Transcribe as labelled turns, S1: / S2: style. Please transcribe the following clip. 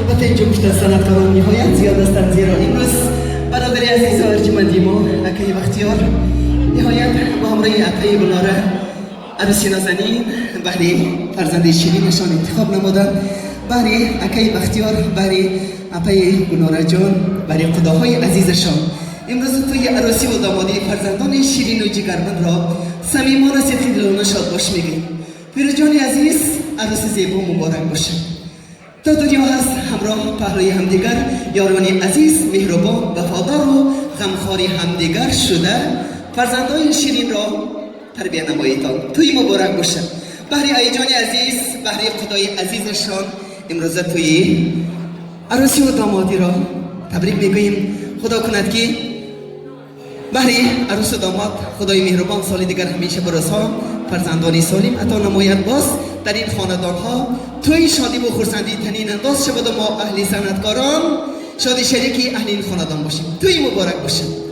S1: Албатта, инҷо гуфта санъаткорон ниҳоят зиёд ҳастанд, зеро имрӯз бародари азизу арҷманди мо, акаи Бахтиёр, ниҳоят бо ҳамроҳи апаи Гулнора арӯси нозанин баҳри фарзанди ширинашон интихоб намуданд. Баҳри акаи Бахтиёр, баҳри апаи Гулнораҷон, баҳри қудоҳои азизашон имрӯз тӯи арӯсиву домодии фарзандони ширину ҷигарбандро самимона, сидқидилона шодбош мегӯем. Фирӯзҷони азиз, арӯси зебо муборак бошад. То дунё ҳаст, ҳамроҳ паҳлӯи ҳамдигар, ёрони азиз, меҳрубон, вафодору ғамхори ҳамдигар шуда, фарзандони ширинро тарбия намоедтон. Тӯи муборак бошад. Баҳри айҷони азиз, баҳри қудои азизашон имрӯза тӯи арӯсиву домодиро табрик мегӯем. Худо кунад, ки баҳри арӯсу домод Худои меҳрубон соли дигар ҳамеша ба рӯзҳо фарзандони солим ато намояд. Боз дар ин хонадонҳо тӯи шодиву хурсандӣ танинандоз шаваду мо, аҳли санъаткорон, шоди шарики аҳли ин хонадон бошем. Тӯи муборак бошад.